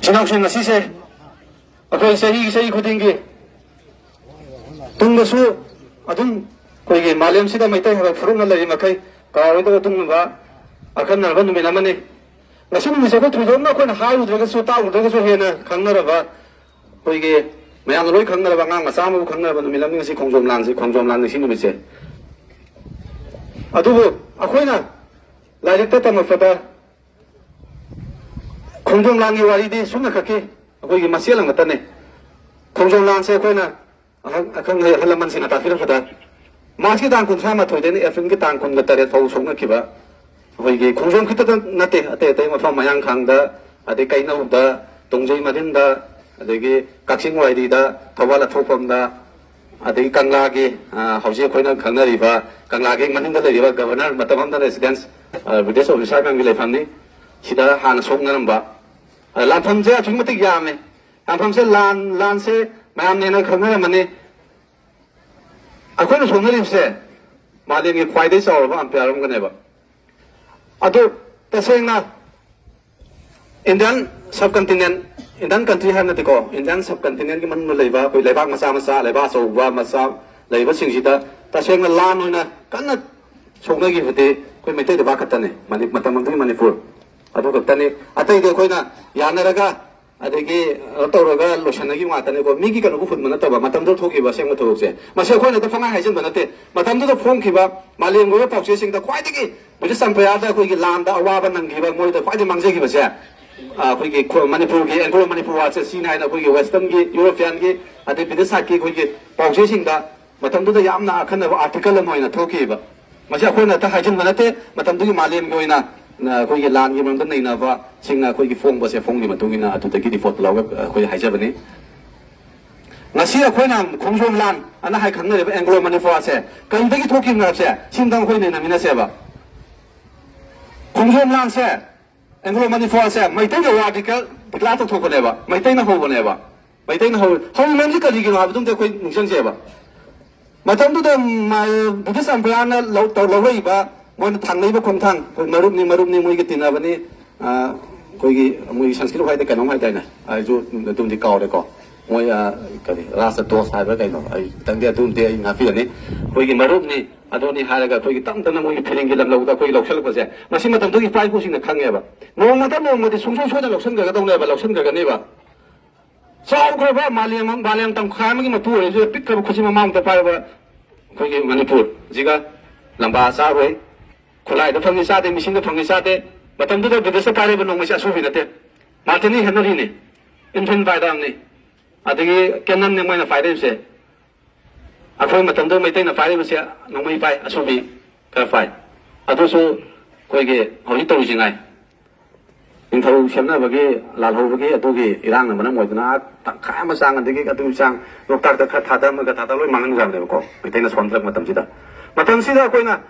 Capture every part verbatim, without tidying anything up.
ꯏꯆꯤꯟ ꯏꯅꯥꯎꯁꯤꯡ, ꯉꯁꯤꯁꯦ ꯑꯩꯈꯣꯏ ꯆꯍꯤ ꯆꯍꯤ ꯈꯨꯗꯤꯡꯒꯤ ꯇꯨꯡꯗꯁꯨ ꯑꯗꯨꯝ ꯑꯩꯈꯣꯏꯒꯤ ꯃꯥꯂꯦꯝꯁꯤꯗ ꯃꯩꯇꯩ ꯍꯥꯏꯕ ꯐꯨꯔꯨꯞꯅ ꯂꯩꯔꯤ ꯃꯈꯩ ꯀꯥꯎꯔꯣꯏꯗꯕ ꯑꯗꯨꯒꯨꯝꯂꯕ ꯑꯈꯟꯅꯔꯕ ꯅꯨꯃꯤꯠ ꯑꯃꯅꯤ꯫ ꯉꯁꯤ ꯅꯨꯃꯤꯠꯁꯦ ꯑꯩꯈꯣꯏ ꯊꯣꯏꯗꯣꯛꯅ ꯑꯩꯈꯣꯏꯅ ꯍꯥꯏꯔꯨꯗ꯭ꯔꯒꯁꯨ ꯇꯥꯔꯨꯗ꯭ꯔꯒꯁꯨ ꯍꯦꯟꯅ ꯈꯪꯅꯔꯕ, ꯑꯩꯈꯣꯏꯒꯤ ꯃꯌꯥꯝꯅ ꯂꯣꯏ ꯈꯪꯅꯔꯕ, ꯑꯉꯥꯡ ꯃꯆꯥ ꯑꯃꯕꯨ ꯈꯪꯅꯔꯕ ꯅꯨꯃꯤꯠ ꯑꯃꯅꯤ ꯉꯁꯤ ꯈꯣꯡꯖꯣꯝ ꯂꯥꯟꯁꯤ, ꯈꯣꯡꯖꯣꯝ ꯂꯥꯟ ꯅꯤꯡꯁꯤꯡ ꯅꯨꯃꯤꯠꯁꯦ꯫ ꯑꯗꯨꯕꯨ ꯑꯩꯈꯣꯏꯅ ꯂꯥꯏꯔꯤꯛꯇ ꯇꯝꯃꯛꯄꯗ ꯈꯣꯡꯖꯣꯝ ꯂꯥꯟꯒꯤ ꯋꯥꯔꯤꯗꯤ ꯁꯨꯞꯅ ꯈꯛꯀꯤ ꯑꯩꯈꯣꯏꯒꯤ ꯃꯆꯦꯠ ꯑꯃꯈꯛꯇꯅꯦ꯫ ꯈꯣꯡꯖꯣꯝ ꯂꯥꯟꯁꯦ ꯑꯩꯈꯣꯏꯅ ꯑꯍꯜ, ꯑꯈꯪ ꯑꯍꯩ ꯑꯍꯜ ꯂꯃꯟꯁꯤꯡꯅ ꯇꯥꯛꯄꯤꯔꯛꯄꯗ, ꯃꯥꯔꯆꯀꯤ ꯇꯥꯡ ꯀꯨꯟꯊ꯭ꯔꯥ ꯃꯥꯊꯣꯏꯗꯩꯅ ꯑꯦꯄ꯭ꯔꯤꯜꯒꯤ ꯇꯥꯡ ꯀꯨꯟꯒ ꯇꯔꯦꯠ ꯐꯥꯎ ꯁꯣꯛꯅꯈꯤꯕ ꯑꯩꯈꯣꯏꯒꯤ ꯈꯣꯡꯖꯣꯝ ꯈꯛꯇꯗ ꯅꯠꯇꯦ, ꯑꯇꯩ ꯑꯇꯩ ꯃꯐꯝ, ꯃꯌꯥꯡꯈꯥꯡꯗ, ꯑꯗꯩ ꯀꯩꯅꯧꯗ, ꯇꯣꯡꯖꯩ ꯃꯔꯤꯟꯗ, ꯑꯗꯒꯤ ꯀꯛꯆꯤꯡ ꯋꯥꯏꯔꯤꯗ, ꯊꯧꯕꯥꯜ ꯑꯊꯣꯛꯄꯝꯗ, ꯑꯗꯒꯤ ꯀꯪꯂꯥꯒꯤ, ꯑ, ꯍꯧꯖꯤꯛ ꯑꯩꯈꯣꯏꯅ ꯈꯪꯅꯔꯤꯕ ꯀꯪꯂꯥꯒꯤ ꯃꯅꯤꯡꯗ ꯂꯩꯔꯤꯕ ꯒꯚꯔꯅꯔ, ꯃꯇꯝ ꯑꯃꯗ ꯔꯦꯁꯤꯗꯦꯟꯁ, ꯑ, ꯕ꯭ꯔꯤꯇꯤꯁ ꯑꯣꯐꯤꯁꯥꯔ ꯃꯌꯥꯝꯒꯤ ꯂꯩꯐꯝꯅꯤ꯫ ꯁꯤꯗ ꯍꯥꯟꯅ ꯁꯣꯛꯅꯔꯝꯕ, ꯑ, ꯂꯥꯟꯐꯝꯁꯦ ꯑꯁꯨꯛꯀꯤ ꯃꯇꯤꯛ ꯌꯥꯝꯃꯦ꯫ ꯂꯥꯟꯐꯝꯁꯦ, ꯂꯥꯟ, ꯂꯥꯟꯁꯦ ꯃꯌꯥꯝꯅ ꯍꯦꯟꯅ ꯈꯪꯅꯔꯝꯃꯅꯤ꯫ ꯑꯩꯈꯣꯏꯅ ꯁꯣꯛꯅꯔꯤꯕꯁꯦ ꯃꯥꯂꯦꯝꯒꯤ ꯈ꯭ꯋꯥꯏꯗꯒꯤ ꯆꯥꯎꯔꯕ ꯑꯝꯄꯤꯌꯥꯔ ꯑꯃꯒꯅꯦꯕ꯫ ꯑꯗꯨ ꯇꯁꯦꯡꯅ Indian subcontinent, Indian country ꯍꯥꯏꯕ ꯅꯠꯇꯦꯀꯣ, Indian subcontinentꯀꯤ ꯃꯅꯨꯡꯗ ꯂꯩꯕ ꯑꯩꯈꯣꯏ ꯂꯩꯕꯥꯛ ꯃꯆꯥ ꯃꯆꯥ, ꯂꯩꯕꯥꯛ ꯑꯆꯧꯕ ꯃꯆꯥ ꯂꯩꯕꯁꯤꯡꯁꯤꯗ ꯇꯁꯦꯡꯅ ꯂꯥꯟ ꯑꯣꯏꯅ ꯀꯟꯅ ꯁꯣꯛꯅꯈꯤꯕꯗꯤ ꯑꯩꯈꯣꯏ ꯃꯩꯇꯩ ꯂꯩꯕꯥꯛ ꯈꯛꯇꯅꯤ, ꯃꯅꯤ-, ꯃꯇꯝ ꯑꯗꯨꯒꯤ ꯃꯅꯤꯄꯨꯔ ꯑꯗꯨ ꯈꯛꯇꯅꯤ꯫ ꯑꯇꯩꯗꯤ ꯑꯩꯈꯣꯏꯅ ꯌꯥꯅꯔꯒ ꯑꯗꯒꯤ ꯀꯩꯅꯣ ꯇꯧꯔꯒ ꯂꯣꯏꯁꯟꯅꯈꯤꯕ ꯉꯥꯛꯇꯅꯤꯀꯣ꯫ ꯃꯤꯒꯤ ꯀꯩꯅꯣꯕꯨ ꯍꯨꯟꯕ ꯅꯠꯇꯕ, ꯃꯇꯝꯗꯨꯗ ꯊꯣꯛꯈꯤꯕ ꯑꯁꯦꯡꯕ ꯊꯕꯛꯁꯦ꯫ ꯃꯁꯤ ꯑꯩꯈꯣꯏꯅ ꯍꯦꯛꯇ ꯄꯪꯍꯥꯏ ꯍꯥꯏꯖꯤꯟꯕ ꯅꯠꯇꯦ꯫ ꯃꯇꯝꯗꯨꯗ ꯐꯣꯡꯈꯤꯕ ꯃꯥꯂꯦꯝꯒꯤ ꯑꯣꯏꯕ ꯄꯥꯎꯆꯦꯁꯤꯡꯗ ꯈ꯭ꯋꯥꯏꯗꯒꯤ ꯕ꯭ꯔꯤꯇꯤꯁ ꯑꯝꯄꯌꯥꯔꯗ ꯑꯩꯈꯣꯏꯒꯤ ꯂꯥꯟꯗ ꯑꯋꯥꯕ ꯅꯪꯈꯤꯕ, ꯃꯣꯏꯗ ꯈ꯭ꯋꯥꯏꯗꯒꯤ ꯃꯥꯡꯖꯈꯤꯕꯁꯦ, ꯑ, ꯑꯩꯈꯣꯏꯒꯤ ꯈꯨ-, ꯃꯅꯤꯄꯨꯔꯒꯤ, ꯑꯦꯡꯒ꯭ꯂꯣ ꯃꯅꯤꯄꯨꯔ ꯋꯥꯔꯁꯦ ꯁꯤꯅꯤ ꯍꯥꯏꯅ ꯑꯩꯈꯣꯏꯒꯤ ꯋꯦꯁꯇꯔꯟꯒꯤ, ꯌꯨꯔꯣꯄꯤꯌꯟꯒꯤ, ꯑꯗꯩ ꯕ꯭ꯔꯤꯇꯤꯁ ꯁꯥꯏꯠꯀꯤ ꯑꯩꯈꯣꯏꯒꯤ ꯄꯥꯎꯆꯦꯁꯤꯡꯗ ꯃꯇꯝꯗꯨꯗ ꯌꯥꯝꯅ ꯑꯈꯟꯅꯕ ꯑꯥꯔꯇꯤꯀꯜ ꯑꯃ ꯑꯣꯏꯅ ꯊꯣꯛꯈꯤꯕ꯫ ꯃꯁꯤ ꯑꯩꯈꯣꯏꯅ ꯍꯦꯛꯇ ꯍꯥꯏꯖꯤꯟꯕ ꯅꯠꯇꯦ, ꯃꯇꯝꯗꯨꯒꯤ ꯃꯥꯂꯦꯝꯒꯤ ꯑꯣꯏꯅ, ꯑ, ꯑꯩꯈꯣꯏꯒꯤ ꯂꯥꯟꯒꯤ ꯃꯔꯝꯗ ꯅꯩꯅꯕꯁꯤꯡꯅ ꯑꯩꯈꯣꯏꯒꯤ ꯐꯣꯡꯕꯁꯦ, ꯐꯣꯡꯒꯤ ꯃꯇꯨꯡ ꯏꯟꯅ ꯑꯗꯨꯗꯒꯤ ꯔꯤꯄꯣꯔꯠ ꯂꯧꯔꯒ ꯑꯩꯈꯣꯏ ꯍꯥꯏꯖꯕꯅꯤ꯫ ꯉꯁꯤ ꯑꯩꯈꯣꯏꯅ ꯈꯣꯡꯖꯣꯝ ꯂꯥꯟ ꯑꯅ ꯍꯥꯏ ꯈꯪꯅꯔꯤꯕ ꯑꯦꯡꯒ꯭ꯂꯣ ꯃꯅꯤꯄꯨꯔꯁꯦ ꯀꯔꯤꯗꯒꯤ ꯊꯣꯛꯈꯤꯕꯅꯣ ꯍꯥꯏꯕꯁꯦ ꯁꯤꯝꯇꯪ ꯑꯩꯈꯣꯏ ꯅꯩꯅꯃꯤꯟꯅꯁꯦꯕ꯫ ꯈꯣꯡꯖꯣꯝ ꯂꯥꯟꯁꯦ, ꯑꯦꯡꯒ꯭ꯂꯣ ꯃꯅꯤꯄꯨꯔꯁꯦ ꯃꯩꯇꯩꯅ ꯋꯥꯔ ꯗꯤꯀ꯭ꯂꯦꯌꯔ ꯇꯧꯊꯣꯛꯄꯅꯦꯕ, ꯃꯩꯇꯩꯅ ꯍꯧꯕꯅꯦꯕ꯫ ꯃꯩꯇꯩꯅ ꯍꯧ-, ꯍꯧꯔꯤꯕꯗꯤ ꯀꯔꯤꯒꯤꯅꯣ ꯍꯥꯏꯕꯗꯨꯝꯗꯤ ꯑꯩꯈꯣꯏ ꯅꯤꯡꯁꯤꯡꯁꯦꯕ꯫ ꯃꯇꯝꯗꯨꯗ ꯃ-, ꯕ꯭ꯔꯤꯇꯤꯁ ꯑꯝꯄꯌꯥꯔꯅ ꯂꯧ-, ꯇꯧ-, ꯂꯧꯔꯛꯏꯕ, ꯃꯣꯏꯅ ꯊꯥꯡꯂꯛꯏꯕ ꯈꯣꯡꯊꯥꯡ, ꯑꯩꯈꯣꯏ ꯃꯔꯨꯞꯅꯤ, ꯃꯔꯨꯞꯅꯤ, ꯃꯣꯏꯒꯤ ꯇꯤꯟꯅꯕꯅꯤ, ꯑ, ꯑꯩꯈꯣꯏꯒꯤ ꯃꯣꯏꯒꯤ ꯁꯪꯁꯀ꯭ꯔꯤꯠ ꯍꯥꯏꯗ ꯀꯩꯅꯣꯝ ꯍꯥꯏꯗꯥꯏꯅꯦ? ꯑꯩꯁꯨ ꯑꯗꯨꯝꯗꯤ ꯀꯥꯎꯔꯦꯀꯣ꯫ ꯃꯣꯏ, ꯑ, ꯀꯔꯤ, ꯔꯥꯁ ꯗꯣꯁ ꯍꯥꯏꯕ꯭ꯔꯥ ꯀꯩꯅꯣ? ꯑꯩ ꯈꯤꯇꯪꯗꯤ ꯑꯗꯨꯝꯗꯤ ꯑꯩ ꯉꯥꯛꯄꯤꯔꯅꯤ꯫ ꯑꯩꯈꯣꯏꯒꯤ ꯃꯔꯨꯞꯅꯤ, ꯑꯗꯨꯅꯤ ꯍꯥꯏꯔꯒ ꯑꯩꯈꯣꯏꯒꯤ ꯇꯞ ꯇꯞꯅ ꯃꯣꯏꯒꯤ ꯐꯤꯔꯤꯡꯒꯤ ꯂꯝꯂꯧꯗ ꯑꯩꯈꯣꯏ ꯂꯧꯁꯤꯜꯂꯛꯄꯁꯦ, ꯃꯁꯤ ꯃꯇꯝꯗꯨꯒꯤ ꯏꯄꯥ ꯏꯄꯨꯁꯤꯡꯅ ꯈꯪꯉꯦꯕ꯫ ꯅꯣꯡꯃꯇ ꯅꯣꯡꯃꯗꯤ ꯁꯨꯡꯁꯣꯏ ꯁꯣꯏꯗꯅ ꯂꯧꯁꯤꯟꯈ꯭ꯔꯒꯗꯧꯅꯦꯕ, ꯂꯧꯁꯤꯟꯈ꯭ꯔꯒꯅꯦꯕ꯫ ꯆꯥꯎꯈ꯭ꯔꯕ ꯃꯥꯂꯦꯝ, ꯃꯥꯂꯦꯝ ꯇꯪꯈꯥꯏ ꯑꯃꯒꯤ ꯃꯄꯨ ꯑꯣꯏꯔꯁꯨ ꯄꯤꯛꯈ꯭ꯔꯕ ꯈꯨꯠꯁꯤ ꯃꯃꯥꯡꯗ ꯄꯥꯏꯔꯕ ꯑꯩꯈꯣꯏꯒꯤ ꯃꯅꯤꯄꯨꯔꯁꯤꯒ ꯂꯝꯕꯥ ꯆꯥꯔꯣꯏ, ꯈꯨꯠꯂꯥꯏꯗ ꯐꯪꯉꯤ ꯆꯥꯗꯦ, ꯃꯤꯁꯤꯡꯗ ꯐꯪꯉꯤ ꯆꯥꯗꯦ꯫ ꯃꯇꯝꯗꯨꯗ ꯕ꯭ꯔꯤꯇꯤꯁꯇ ꯄꯥꯏꯔꯤꯕ ꯅꯣꯡꯃꯩꯁꯦ ꯑꯁꯨꯕꯤ ꯅꯠꯇꯦ, ꯃꯥꯔꯇꯤꯅꯤ ꯍꯦꯅꯔꯤꯅꯤ, ꯏꯟꯐꯦꯟ ꯐꯥꯏꯗꯥꯝꯅꯤ, ꯑꯗꯒꯤ ꯀꯦꯅꯟꯅꯤ ꯃꯣꯏꯅ ꯄꯥꯏꯔꯛꯏꯕꯁꯦ꯫ ꯑꯩꯈꯣꯏ ꯃꯇꯝꯗ ꯃꯩꯇꯩꯅ ꯄꯥꯏꯔꯤꯕꯁꯦ ꯅꯣꯡꯃꯩ ꯄꯥꯏ, ꯑꯁꯨꯕꯤ ꯈꯔ ꯄꯥꯏ꯫ ꯑꯗꯨꯁꯨ ꯑꯩꯈꯣꯏꯒꯤ ꯍꯧꯖꯤꯛ ꯇꯧꯔꯤꯁꯤ ꯉꯥꯏ꯫ ꯅꯤꯡꯊꯧ ꯁꯦꯝꯅꯕꯒꯤ, ꯂꯥꯜꯍꯧꯕꯒꯤ ꯑꯗꯨꯒꯤ ꯏꯔꯥꯡꯅ ꯃꯔꯝ ꯑꯣꯏꯗꯨꯅ ꯇꯪꯈꯥꯏ ꯑꯃ ꯆꯥꯡ, ꯑꯗꯒꯤ ꯑꯗꯨ ꯆꯥꯡ ꯂꯣꯛꯇꯥꯛꯇ ꯈꯔ ꯊꯥꯗ, ꯑꯃꯒ ꯊꯥꯗ ꯂꯣꯏ ꯃꯥꯡꯍꯟꯈ꯭ꯔꯕꯅꯦꯕꯀꯣ, ꯃꯩꯇꯩꯅ ꯁꯣꯟꯊꯔꯛꯄ ꯃꯇꯝꯁꯤꯗ꯫ ꯃꯇꯝꯁꯤꯗ ꯑꯩꯈꯣꯏꯅ,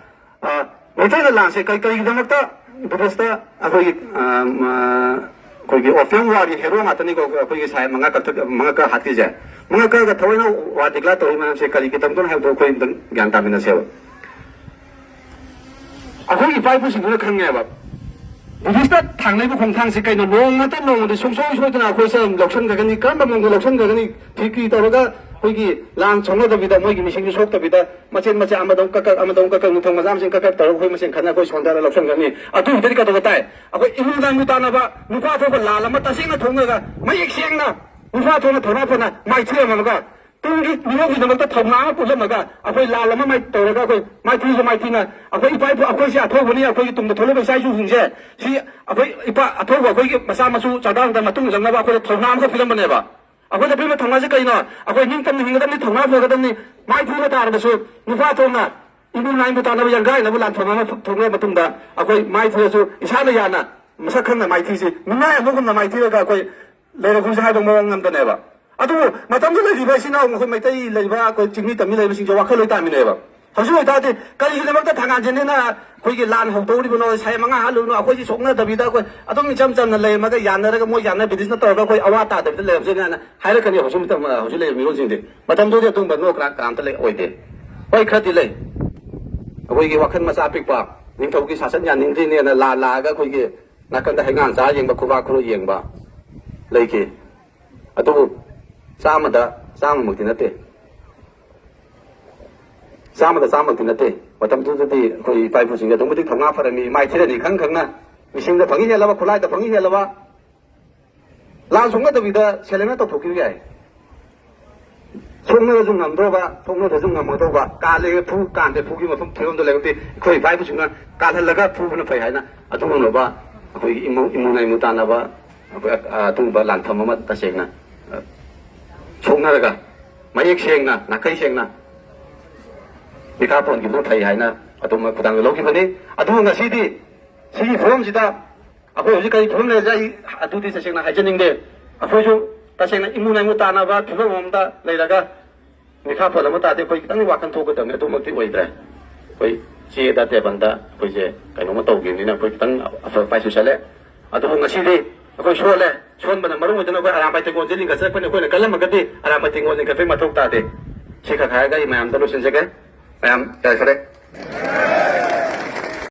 ꯑ, ꯃꯩꯇꯩꯅ ꯂꯥꯟꯁꯦ ꯀꯔꯤ, ꯀꯔꯤꯒꯤꯗꯃꯛꯇ ꯕ꯭ꯔꯤꯇꯤꯁꯇ ꯑꯩꯈꯣꯏꯒꯤ, ꯑ, ꯃ-, ꯑꯩꯈꯣꯏꯒꯤ ꯑꯣꯄꯤꯌꯝ ꯋꯥꯔꯒꯤ ꯍꯦꯔꯣ ꯉꯥꯛꯇꯅꯤꯀꯣ, ꯑꯩꯈꯣꯏꯒꯤ ꯁꯥꯍꯦꯕ ꯃꯉꯥ ꯀꯛꯊꯠ-, ꯃꯉꯥ ꯀꯛ ꯍꯥꯠꯈꯤꯁꯦ꯫ ꯃꯉꯥ ꯀꯛꯑꯒ ꯊꯑꯣꯏꯅ ꯋꯥꯔ ꯗꯤꯀ꯭ꯂꯦꯌꯔ ꯇꯧꯔꯤ ꯃꯔꯝꯁꯦ ꯀꯔꯤꯒꯤꯗꯃꯛꯇꯅꯣ ꯍꯥꯏꯕꯗꯣ ꯑꯩꯈꯣꯏ ꯑꯝꯇꯪ ꯒ꯭ꯌꯥꯟ ꯇꯥꯃꯤꯟꯅꯁꯦꯕ꯫ ꯑꯩꯈꯣꯏꯒꯤ ꯏꯄꯥ ꯏꯄꯨꯁꯤꯡꯗꯨꯅ ꯈꯪꯉꯦꯕ, ꯕ꯭ꯔꯤꯇꯤꯁꯇ ꯊꯥꯡꯅꯩꯕ ꯈꯣꯡꯊꯥꯡꯁꯤ ꯀꯩꯅꯣ? ꯅꯣꯡꯃꯇ ꯅꯣꯡꯃꯗꯤ ꯁꯨꯡꯁꯣꯏ ꯁꯣꯏꯗꯅ ꯑꯩꯈꯣꯏꯁꯦ ꯂꯧꯁꯤꯟꯈ꯭ꯔꯒꯅꯤ꯫ ꯀꯔꯝꯕ ꯃꯑꯣꯡꯗ ꯂꯧꯁꯤꯟꯈ꯭ꯔꯒꯅꯤ? ꯐꯤꯔꯀꯤ ꯇꯧꯔꯒ ꯑꯩꯈꯣꯏꯒꯤ ꯂꯥꯟ ꯁꯣꯛꯅꯗꯕꯤꯗ, ꯃꯣꯏꯒꯤ ꯃꯤꯁꯤꯡꯁꯨ ꯁꯣꯛꯇꯕꯤꯗ, ꯃꯆꯦꯠ ꯃꯆꯦꯠ ꯑꯃꯗꯧ ꯀꯛꯀꯛ, ꯑꯃꯗꯧ ꯀꯛꯀꯛ, ꯅꯤꯡꯊꯧ ꯃꯆꯥ ꯃꯁꯦꯟ ꯀꯛꯀꯛ ꯇꯧꯔꯒ ꯑꯩꯈꯣꯏ ꯃꯁꯦꯟ ꯈꯠꯅ ꯑꯩꯈꯣꯏ ꯁꯣꯟꯊꯔ ꯂꯧꯁꯤꯟꯈ꯭ꯔꯅꯤ꯫ ꯑꯗꯨꯒꯤꯗꯗꯤ ꯀꯩꯗꯧꯕ ꯇꯥꯏ? ꯑꯩꯈꯣꯏ ꯏꯃꯨꯡ ꯃꯅꯨꯡ ꯇꯥꯟꯅꯕ, ꯅꯨꯄꯥ ꯊꯣꯛꯄ ꯂꯥꯜ ꯑꯃ ꯇꯁꯦꯡꯅ ꯊꯣꯛꯅꯒ ꯃꯌꯦꯛ ꯁꯦꯡꯅ ꯅꯨꯄꯥ ꯊꯣꯛꯅ ꯊꯧꯅꯥ ꯐꯅ ꯃꯥꯏꯊꯤ ꯑꯃꯒ ꯇꯨꯡꯒꯤ ꯃꯤꯔꯣꯜꯒꯤꯗꯃꯛꯇ ꯊꯧꯅꯥ ꯑꯃ ꯄꯨꯜꯂꯝꯃꯒ ꯑꯩꯈꯣꯏ ꯂꯥꯜ ꯑꯃ ꯃꯥꯏ ꯇꯧꯔꯒ ꯑꯩꯈꯣꯏ ꯃꯥꯏꯊꯤꯁꯨ ꯃꯥꯏꯊꯤꯅ ꯑꯩꯈꯣꯏ ꯏꯄꯥ ꯏꯄꯨ ꯑꯩꯈꯣꯏꯁꯦ ꯑꯊꯧꯕꯅꯤ, ꯑꯩꯈꯣꯏꯒꯤ ꯇꯨꯡꯗ ꯊꯣꯛꯂꯛꯄ ꯏꯆꯥ ꯏꯁꯨꯁꯤꯡꯁꯦ ꯁꯤ ꯑꯩꯈꯣꯏ ꯏꯄꯥ ꯑꯊꯧꯕ ꯑꯩꯈꯣꯏꯒꯤ ꯃꯆꯥ ꯃꯁꯨ ꯆꯥꯗꯥ ꯃꯇꯨꯡ ꯆꯪꯅꯕ ꯑꯩꯈꯣꯏꯗ ꯊꯧꯅꯥ ꯑꯃꯈꯛ ꯄꯤꯔꯝꯕꯅꯦꯕ꯫ ꯑꯩꯈꯣꯏꯗ ꯄꯤꯔꯤꯕ ꯊꯧꯅꯥꯁꯦ ꯀꯩꯅꯣ? ꯑꯩꯈꯣꯏ ꯅꯤꯡꯇꯝꯅ ꯍꯤꯡꯒꯗꯕꯅꯤ, ꯊꯧꯅꯥ ꯐꯒꯗꯕꯅꯤ, ꯃꯥꯏꯊꯤꯕ ꯇꯥꯔꯕꯁꯨ ꯅꯨꯄꯥ ꯊꯣꯛꯅ ꯏꯃꯨꯡ ꯅꯥꯏꯕ ꯇꯥꯅꯕ ꯌꯥꯡꯒꯥꯏꯅꯕ ꯂꯥꯟꯐꯝ ꯑꯃ ꯊꯣꯛꯂꯕ ꯃꯇꯨꯡꯗ ꯑꯩꯈꯣꯏ ꯃꯥꯏꯊꯤꯔꯁꯨ ꯏꯁꯥꯅ ꯌꯥꯅ ꯃꯁꯛ ꯈꯪꯅ ꯃꯥꯏꯊꯤꯁꯤ ꯃꯤꯅꯥꯏ ꯑꯃꯒꯨꯝꯅ ꯃꯥꯏꯊꯤꯔꯒ ꯑꯩꯈꯣꯏ ꯂꯩꯔꯛꯈꯨꯝꯁꯦ ꯍꯥꯏꯕ ꯃꯑꯣꯡ ꯑꯃꯗꯅꯦꯕ꯫ ꯑꯗꯨꯕꯨ ꯃꯇꯝꯗꯨꯗ ꯂꯩꯔꯤꯕ ꯏꯆꯤꯟ ꯏꯅꯥꯎ ꯑꯩꯈꯣꯏ ꯃꯩꯇꯩ ꯂꯩꯕ ꯑꯩꯈꯣꯏ ꯆꯤꯡꯃꯤ ꯇꯝꯃꯤ ꯂꯩꯕꯁꯤꯡꯁꯦ ꯋꯥꯈꯜ ꯂꯣꯏ ꯇꯥꯃꯤꯟꯅꯩꯕ꯫ ꯍꯧꯖꯤꯛ ꯑꯣꯏꯇꯥꯔꯗꯤ ꯀꯔꯤꯒꯤꯗꯃꯛꯇ ꯊꯥꯡꯒꯥꯟꯁꯦꯅꯦꯅ ꯑꯩꯈꯣꯏꯒꯤ ꯂꯥꯟ ꯍꯧꯗꯧꯔꯤꯕꯅꯣ, ꯁꯥꯏ ꯃꯉꯥ ꯍꯥꯠꯂꯨꯕꯅꯣ, ꯑꯩꯈꯣꯏꯁꯤ ꯁꯣꯛꯅꯗꯕꯤꯗ ꯑꯩꯈꯣꯏ ꯑꯗꯨꯝ ꯏꯆꯝ ꯆꯝꯅ ꯂꯩꯔꯝꯃꯒ ꯌꯥꯅꯔꯒ ꯃꯣꯏ ꯌꯥꯅ ꯕ꯭ꯔꯤꯇꯤꯁꯅ ꯇꯧꯔꯒ ꯑꯩꯈꯣꯏ ꯑꯋꯥ ꯇꯥꯗꯕꯤꯗ ꯂꯩꯔꯝꯁꯦꯅ ꯍꯥꯏꯔꯛꯀꯅꯤ ꯍꯧꯖꯤꯛ ꯃꯇꯝ, ꯍꯧꯖꯤꯛ ꯂꯩꯔꯤꯕ ꯃꯤꯔꯣꯜꯁꯤꯡꯁꯦ꯫ ꯃꯇꯝꯗꯨꯗꯤ ꯑꯗꯨꯝꯕ ꯅꯣ ꯀꯅꯥ ꯀꯅꯥꯝꯇ ꯂꯩ ꯑꯣꯏꯗꯦ꯫ ꯍꯣꯏ, ꯈꯔꯗꯤ ꯂꯩ꯫ ꯑꯩꯈꯣꯏꯒꯤ ꯋꯥꯈꯜ ꯃꯆꯥ ꯄꯤꯛꯄ, ꯅꯤꯡꯊꯧꯒꯤ ꯁꯥꯁꯟ ꯌꯥꯅꯤꯡꯗ꯭ꯔꯤꯅꯦꯅ ꯂꯥ ꯂꯥꯛꯑꯒ ꯑꯩꯈꯣꯏꯒꯤ ꯅꯥꯀꯟꯗ ꯍꯩꯉꯥꯡ ꯆꯥ ꯌꯦꯡꯕ, ꯈꯨꯕꯥꯛ ꯈꯨꯔꯨ ꯌꯦꯡꯕ ꯂꯩꯈꯤ꯫ ꯑꯗꯨꯕꯨ ꯆꯥꯝꯃꯗ ꯆꯥꯝꯃꯃꯛꯇꯤ ꯅꯠꯇꯦ, ꯆꯥꯝꯃꯗ ꯆꯥꯝꯃꯃꯛꯇꯤ ꯅꯠꯇꯦ꯫ ꯃꯇꯝꯗꯨꯗꯗꯤ ꯑꯩꯈꯣꯏ ꯏꯄꯥ ꯏꯄꯨꯁꯤꯡꯁꯦ ꯑꯗꯨꯛ ꯃꯇꯤꯛ ꯊꯧꯅꯥ ꯐꯔꯝꯃꯤ, ꯃꯥꯏ ꯊꯤꯔꯅꯤ ꯈꯪ ꯈꯪꯅ, ꯃꯤꯁꯤꯡꯗ ꯐꯪꯉꯤ ꯍꯦꯜꯂꯕ, ꯈꯨꯠꯂꯥꯏꯗ ꯐꯪꯉꯤ ꯍꯦꯜꯂꯕ, ꯂꯥꯟ ꯁꯣꯛꯅꯗꯕꯤꯗ ꯁꯦꯂꯦꯟꯗꯔ ꯇꯧꯊꯣꯛꯈꯤꯕ ꯌꯥꯏ꯫ ꯁꯣꯛꯅꯔꯁꯨ ꯉꯝꯗꯧꯕ, ꯁꯣꯛꯅꯗ꯭ꯔꯁꯨ ꯉꯝꯒꯗꯧꯕ, ꯀꯥꯜꯂꯦ ꯐꯨ, ꯀꯥꯟꯗꯦ ꯐꯨꯒꯤ ꯃꯐꯝ ꯐꯤꯕꯝꯗ ꯂꯩꯔꯗꯤ ꯑꯩꯈꯣꯏ ꯏꯄꯥ ꯏꯄꯨꯁꯤꯡꯅ ꯀꯥꯜꯍꯜꯂꯒ ꯐꯨꯕꯅ ꯐꯩ ꯍꯥꯏꯅ ꯑꯗꯨꯒꯨꯝꯂꯕ ꯑꯩꯈꯣꯏꯒꯤ ꯏꯃꯨꯡ, ꯏꯃꯨꯡ ꯏꯃꯨꯡ ꯇꯥꯟꯅꯕ, ꯑꯩꯈꯣꯏ, ꯑ, ꯑꯗꯨꯒꯨꯝꯕ ꯂꯥꯟꯐꯝ ꯑꯃ ꯇꯁꯦꯡꯅ, ꯑ, ꯁꯣꯛꯅꯔꯒ ꯃꯌꯦꯛ ꯁꯦꯡꯅ, ꯅꯥꯈꯩ ꯁꯦꯡꯅ ꯃꯤꯈꯥ ꯄꯣꯟꯈꯤꯕꯅ ꯐꯩ ꯍꯥꯏꯅ ꯑꯗꯨꯝꯕ ꯈꯨꯗꯥꯡꯗ ꯂꯧꯈꯤꯕꯅꯤ꯫ ꯑꯗꯨꯕꯨ ꯉꯁꯤꯗꯤ ꯁꯤꯒꯤ ꯐꯤꯕꯝꯁꯤꯗ ꯑꯩꯈꯣꯏ ꯍꯧꯖꯤꯛ ꯀꯔꯤ ꯐꯤꯕꯝ ꯂꯩꯔꯤꯁꯦ ꯑꯩ ꯑꯗꯨꯗꯤ ꯇꯁꯦꯡꯅ ꯍꯥꯏꯖꯅꯤꯡꯗꯦ꯫ ꯑꯩꯈꯣꯏꯁꯨ ꯇꯁꯦꯡꯅ ꯏꯃꯨꯡ ꯃꯅꯨꯡ ꯇꯥꯟꯅꯕ ꯐꯤꯕꯝ ꯑꯃꯗ ꯂꯩꯔꯒ ꯃꯤꯈꯥ ꯄꯣꯟ ꯑꯃ ꯇꯥꯔꯗꯤ ꯑꯩꯈꯣꯏ ꯈꯤꯇꯪ ꯋꯥꯈꯜ ꯊꯣꯛꯀꯗꯕꯅꯤ꯫ ꯑꯗꯨꯃꯛꯇꯤ ꯑꯣꯏꯗ꯭ꯔꯦ꯫ ꯑꯩꯈꯣꯏ ꯆꯦꯗ ꯇꯦꯕꯜꯗ ꯑꯩꯈꯣꯏꯁꯦ ꯀꯩꯅꯣꯝꯃ ꯇꯧꯈꯤꯕꯅꯤꯅ ꯑꯩꯈꯣꯏ ꯈꯤꯇꯪ ꯑꯐ ꯑꯐꯥꯏꯁꯨ ꯆꯠꯂꯦ꯫ ꯑꯗꯨꯕꯨ ꯉꯁꯤꯗꯤ ꯑꯩꯈꯣꯏ ꯁꯣꯜꯂꯦ꯫ ꯁꯣꯟꯕꯅ ꯃꯔꯝ ꯑꯣꯏꯗꯨꯅ ꯑꯩꯈꯣꯏ ꯑꯔꯥꯝꯕꯥꯏ ꯇꯦꯡꯒꯣꯜꯁꯦ ꯂꯤꯡꯈꯠꯆꯔꯛꯄꯅꯤ꯫ ꯑꯩꯈꯣꯏꯅ ꯀꯜꯂꯝꯃꯒꯗꯤ ꯑꯔꯥꯝꯕꯥꯏ ꯇꯦꯡꯒꯣꯜ ꯂꯤꯡꯈꯠꯄꯒꯤ ꯃꯊꯧ ꯇꯥꯗꯦ꯫ ꯁꯤ ꯈꯛ ꯍꯥꯏꯔꯒ ꯑꯩ ꯃꯌꯥꯝꯗ ꯂꯣꯏꯁꯤꯟꯖꯒꯦ꯫ ꯃꯌꯥꯝ ꯌꯥꯏꯐꯔꯦ꯫